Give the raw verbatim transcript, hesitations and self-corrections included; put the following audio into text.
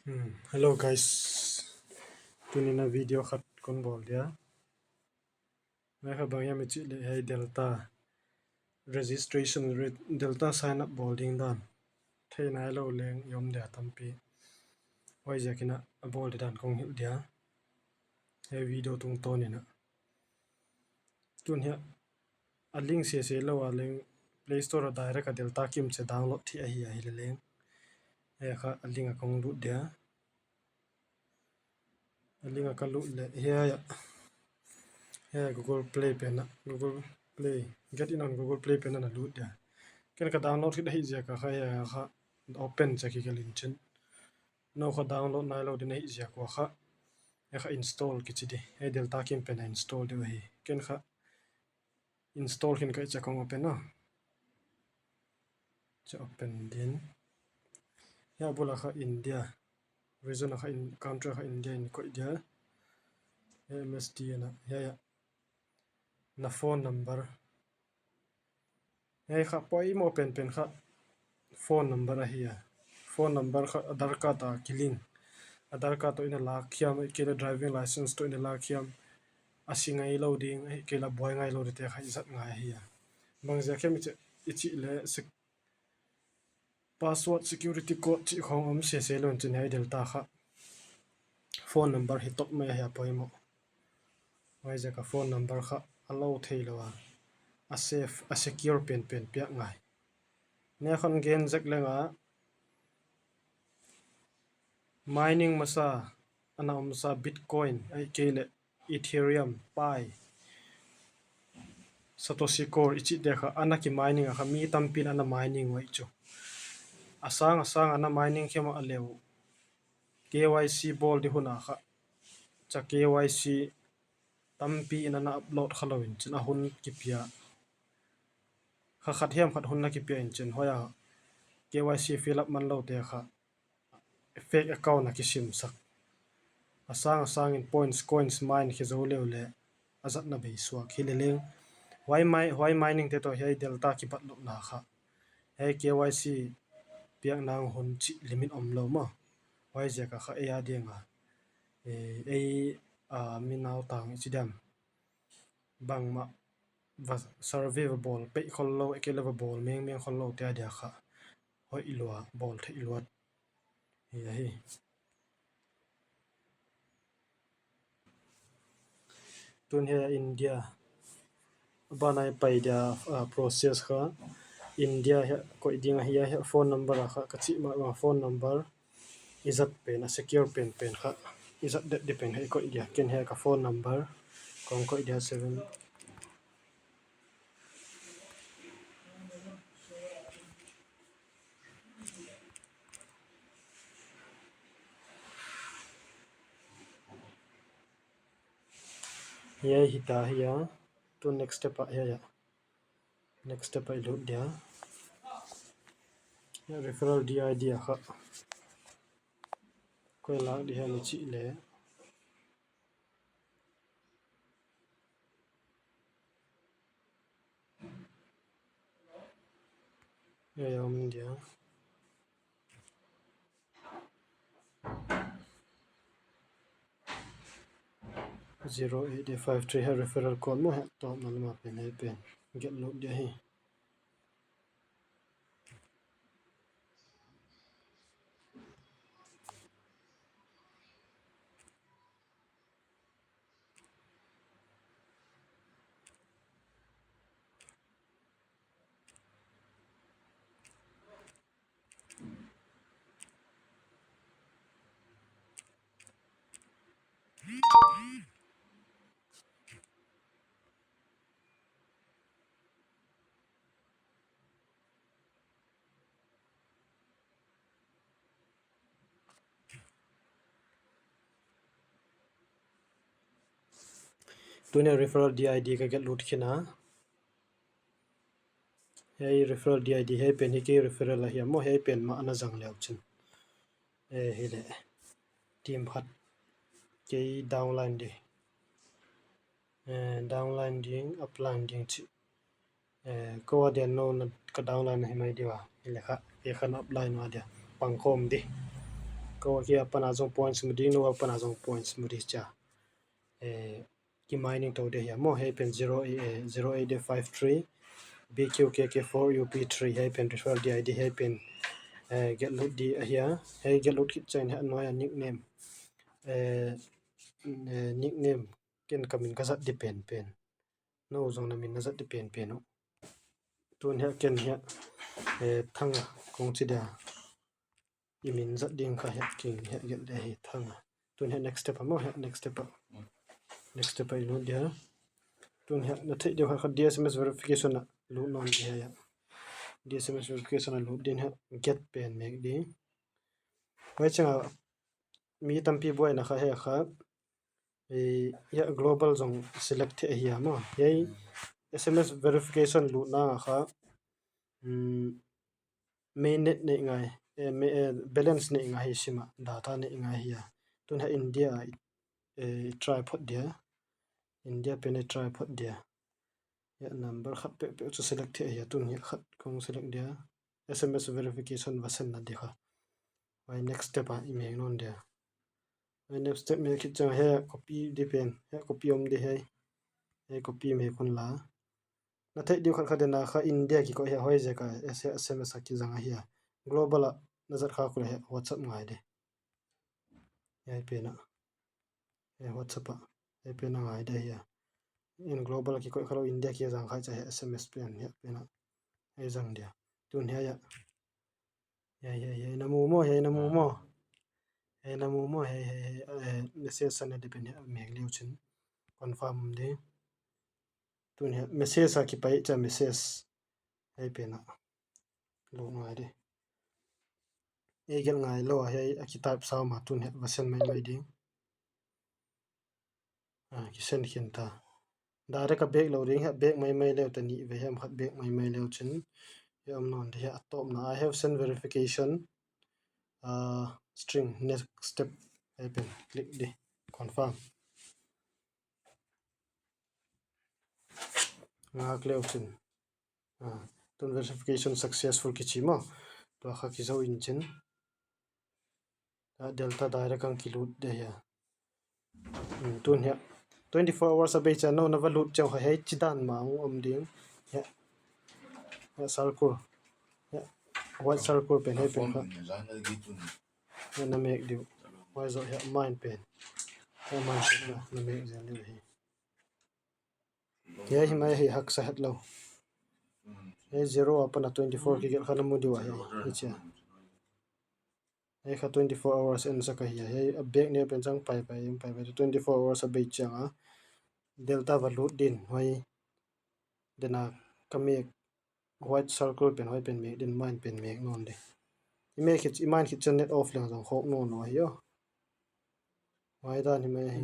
Hmm, hello guys. Tuni'n a video khat kon bawl dia. Ngai kha bang hiam i chih leh hiai Delta registration, re-, Delta sign up bawl ding dan. Thei nailou leng i om dia tampi. Huaiziakin a bawl di dan kong hilh dia. Hiai video tungtawn in a. Tun hiai a link sese lou a leng Play Store a direct a Delta kim che download theih ahi a, hileleng. Hiai kha a link a kong lut dia. A link a ka lut leh hiai a, hiai a Google Play pen a, Google Play, get in on Google Play pen a na lut dia. Ken ka download khit ahih ziak a kha hiai a kha open che ki ka lin chin. Nou kha download nailou di na hih ziak ua kha, hiai kha install kichi di. Hiai Delta kim pen a install di ahi. Ken kha install khin ka i chia kong open a. Chia open din. Hiai a bul a kha India. Region a kha in, country a kha India in koih dia. Hiai M S D N a. Hiai a. Na phone number. Hiai kha poimoh penpen kha phone number ahi a. Phone number kha Aadhaar card a kilink. Aadhaar card toh i na lak hiam, ahihkeileh driving license toh i na lak hiam. A si ngailou ding, ahihkeileh a buai ngailou dingte kha i zat ngai ahi a. Bangziak hiam i chih, i chih leh sec-, password security code chih khong om sese lou in chin hiai Delta kha phone number hi top mai ahi a poimoh. Huaiziak a phone number kha a lou theilou a, a safe, a secure penpen piak ngai. Nia khan gen zek leng a, mining masa ana omsa Bitcoin, ahihkeileh Ethereum, Pi, Satoshi Core i chihte kha ana ki mining a kha mi tampi'n ana mining uai chu. A sang a sang ana mining khe mah a leh uh K Y C bawl di hun a kha, cha K Y C tampi in ana upload kha lou in chin a hun kipia. Kha khat hiam khat hun na kipia in chin huai a K Y C fill up man loute kha fake account a kisimsak. A sang a sang in points, coins mine khe zou leh uleh a zatna bei suak hileleng. Huai mi-, huai mining te toh hiai Delta kibatlouhna kha. Hiai K Y C piakna hun chih limit omlou maw. Huaiziak a kha ei a ding a. Eh, ei, ah, mi nautang i chi diam. Bangmah va survey va bawl peih khollou, ahihkeileh va bawl mengmeng khollou te a dia kha hoih lua, bawl theih lua. Hi ahi. Tun hiai India. Banah i pai dia, ah, process kha. India hiai koih ding ahi a, hiai phone number a kha ka chih mah bang phone number. I zat pen a secure penpen kha. I zat det di pen kha i koih dia. Ken hiai ka phone number. Kong koih dia seven. Hiai hita hiai. Tu next step a hiai a. Next step a i lut dia. Hiai referral D I D a kha. Koi lak di hiai ni chih leh. Hiai a om dia. Zero eight eight five three hiai referral code maw hiai tawpna lam a pen hiai pen. Get lut dia hi. Tuni referral D I D ka get lut khin a. Hiai referral D I D hiai pen hi kei referral ahi a maw, hiai pen mah ana zang leh chin. Eh, hi leh. Team khat. Kei downline di. Eh, downline ding, upline ding chih. Eh, kou a dia nou na ka downline hi mai di ua. Hi leh kha, kei khan upline ua dia. Pangkhawm di. Kou a kia pan a zong points mu di, nou a pan a zong points mu di chia. Eh, ki mining tou de hia maw, hiai pen zero, eh, zero eight five three, B Q K K four U P three, hiai pen referral D I D, hiai pen, eh, get loot di ahia, hiai get loot khit chiang hiai a nuai a nickname. Eh, eh, nickname ken ka min ka zat di penpen. Nou zong na min na zat di penpen uh. Tun hiai ken hiai, eh, Thanga kong chi dia. I min zat ding kha hiai king hiai get le hi Thanga. Tun hiai next step a maw, hiai next step a. Next step a i lut dia. Tun hiai na theih deuh kha D S M S verification a lut nawn di hiai. D S M S verification a lut din hiai get pen mek di. Huai chiang a mi tampi buaina kha hiai kha. Eh, hiai global zong select theih ahia maw. Hiai S M S verification lutna kha, mm, mainnet neih ngai, eh, ma-, eh, balance neih ngai hi sim a, data neih ngai hi a. Tun hiai India, eh, try phot dia. India pen i try phot dia. Hiai number khat peuhpeuh chu select theih ahia, tun hiai khat kong select dia. S M S verification va senna di kha. Huai next step a i mek nawn dia. Huai next step mek khit chiang hiai copy di pen, hiai copy om di hiai. Hiai copy mek un la. Na theih deuh khat kha dena kha India kikoih hiai, huaiziak a S-, S M S a kizang ahia. Global a na zat khak uleh hiai WhatsApp ngai di. Hiai pen a. Hiai WhatsApp a. Hiai pen a ngai di hia. In global a kikoih khalou India kizang kha chia hiai S M S pen hiai pen a. Hiai zang dia. Tun hiai a. Hiai, hiai, hiai na mu maw, hiai na mu maw. Hiai na mu maw, hiai, hiai, hiai, eh, message a na di pen hiai mek liu chin. Confirm di. Tun hiai message a kipai chia message. Hiai pen a. Lut ngai di. Ei gelh ngai lou a hiai a kitype sa mah tun hiai va send maimai ding. Ah, kisend khin ta. Direct a back lou ding hiai back maimai leu ta nih ve hiam khat back maimai leu chin. Hiai om nawn di hiai a tawpna I have sent verification. Ah, string next step hiai pen click di. Confirm. Ngak leu chin. Ah, tun verification successful kichi maw. Tua kha kizou in chin. Ah, Delta Direct ang kilut di hia. Hmm, tun hiai. Twenty four hours a bei chiang nou na va lut chiang kha hiai chidan mah om ding. Hiai. Hiai circle. Hiai. White circle pen hiai pen kha. Hiai na mek diu. Huai zoh hiai mine pen. Hiai mine pen na, na mek zel diu hi. Hiai hi mai hi haksa hetlou. Hiai zero apan a twenty four kigelh kha na mu diu ahi. Hichia. Hiai kha twenty four hours en sak ahi a. Hiai a back neu pen chang pai pai, pai pai. Twenty four hours a bei chiang a. Delta va lut din. Huai. Dena ka mek white circle pen huai pen mek din mine pen mek nawn di. I mek khit, i mine khit chiang net off leng zong khawk nawn lou ahi aw. Huai dan hi mai ahi.